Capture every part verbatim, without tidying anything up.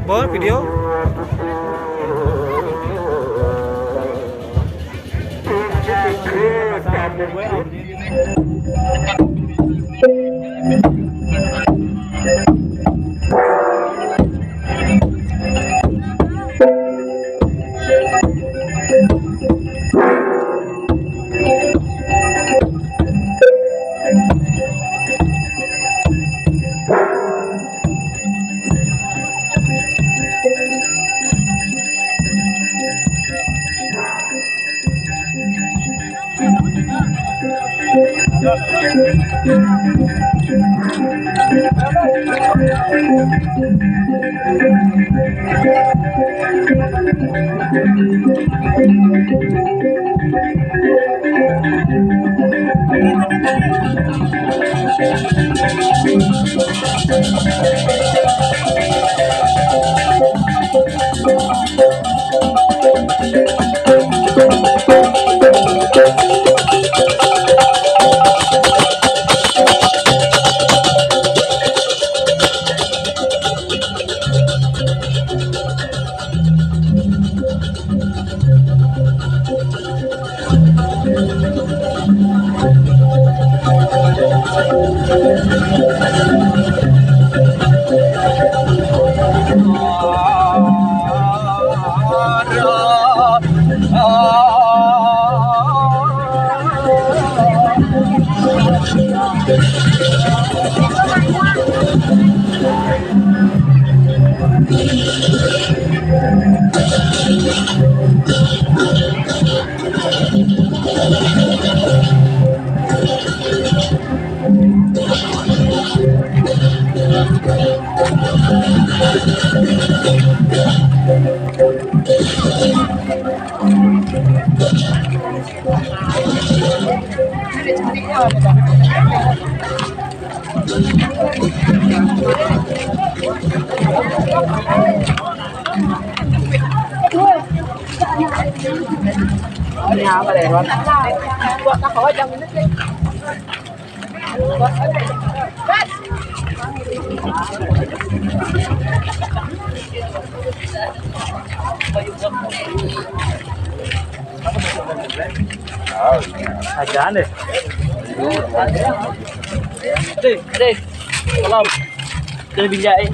Buat video. Ajan deh. Deh, deh. Salam. Deh, binjai.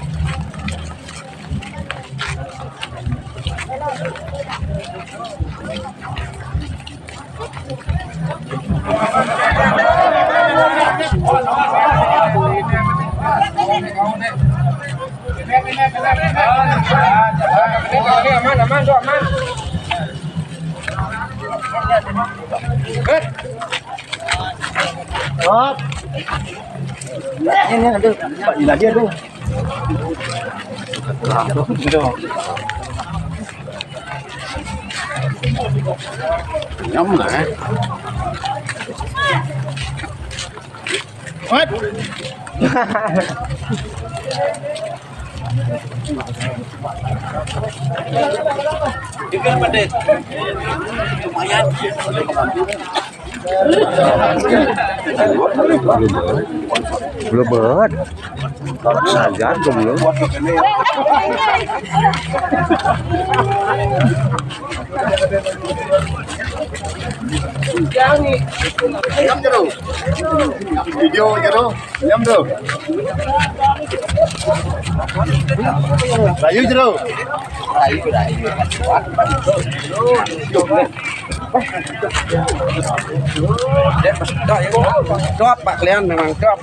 Aman, aman, tuh aman. Hop. Ini, ini, aduh, Pak Jiladi, aduh. Aduh, gitu. Nyam lah, eh. What? Juga, Pak Ded. Lumayan. Belum, belum. Saja belum. Video aja dong. Diam tuh. Rayu jero. Rayu, rayu. Dek, dok, ya. Dok, Pak, kalian memang dok.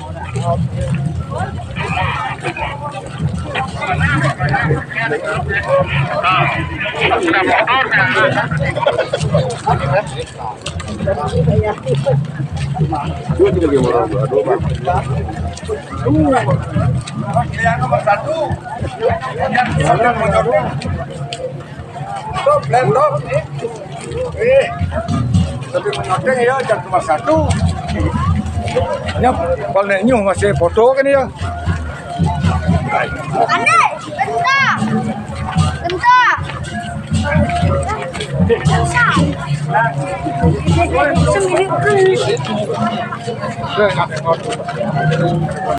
Yang nomor satu, yang bisa menjodoh. Top, top. Eh. Tapi menoteng ya, jam cuma satu. Nya, kalau nek nyuh masih foto kan ya. Ane, bentar. Bentar. Bentar. Seminggu.